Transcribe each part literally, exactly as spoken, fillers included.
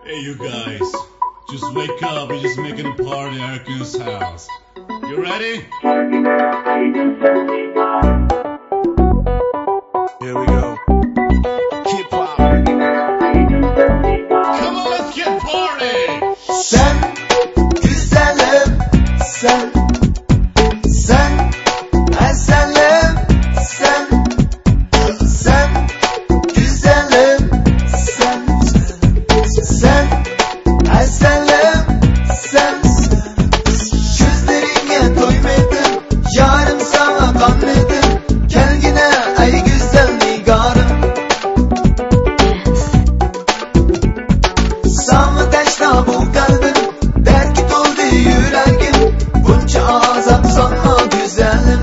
Hey, you guys, just wake up. We're just making a party at Erkin's house. You ready? Here we go. Hip hop. Come on, let's get party. Sen güzelim, sen, sen eselim, sen, sen güzelim, sen, sen eselim, sen. Gözleriňe doymadım, yarım saňa qanmadım. Kelgine, ey güzel nigarım. Saňa teşna bu kalbim, dertke toldı yüregim. Bunca azap sanma güzelim.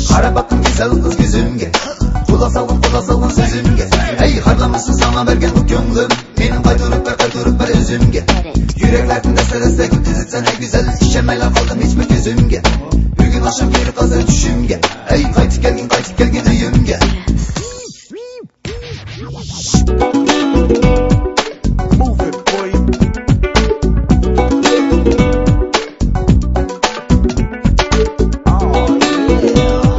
Qara bakqın güzel kız gözümge. Kulak salgın, kulak salgın sözümge. Ey, harlamasın saňa bergen bu köňlüm. Meni qaytarıp ber, qaytarıp ber özümge. Yüreklerden deste deste gül dizip sen, ey güzel. İşenmeyler kaldım hiçbir gözümge. Bugün akşam geri kalsa düşümge. Ey, qaytıp kelgin, qaytıp kelgin uyumge. Move it, boy. Oh, yeah.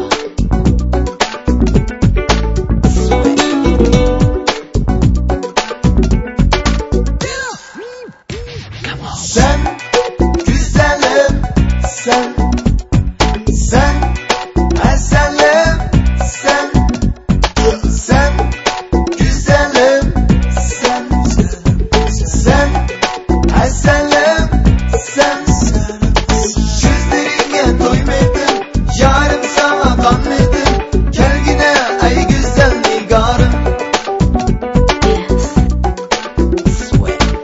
Sweat. Sen güzelim, sen, sen eselim, sen, sen güzelim, sen, sen eselim, sen. Gözleriňe doymadım, yarım saňa qanmadım. Kelgine, ey güzel nigarım.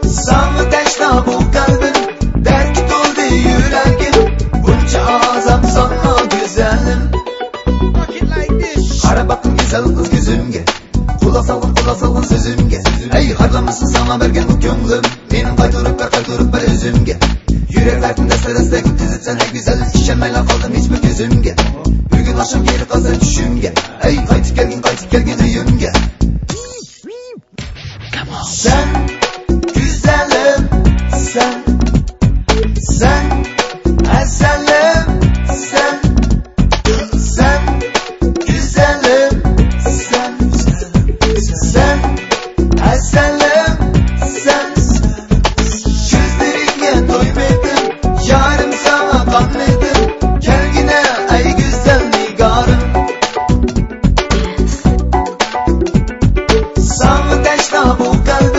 Saňa teşna bu kalbim, dertke toldı yüregim. Bunca azap sanma güzelim. Qara bakqın güzel kız gözümge. Kulak salgın, kulak salgın sözümge. Ey, harlamasın saňa bergen bu köňlüm. Meni qaytarıp ber, qaytarıp ber özümge. Yüreklerden deste deste gül dizip sen, ey güzel. İşenmeyler kaldım hiçbir gözümge. Bugün akşam geri kalsa düşümge. Ey, qaytıp kelgin, qaytıp kelgin uyumge. Sen güzelim, sen, sen eselim, sen, sen güzelim, sen, sen eselim, sen. Gözleriňe doymadım, yarım saňa qanmadım. Kelgine, ey güzel nigarım. Saňa teşna bu kalbim.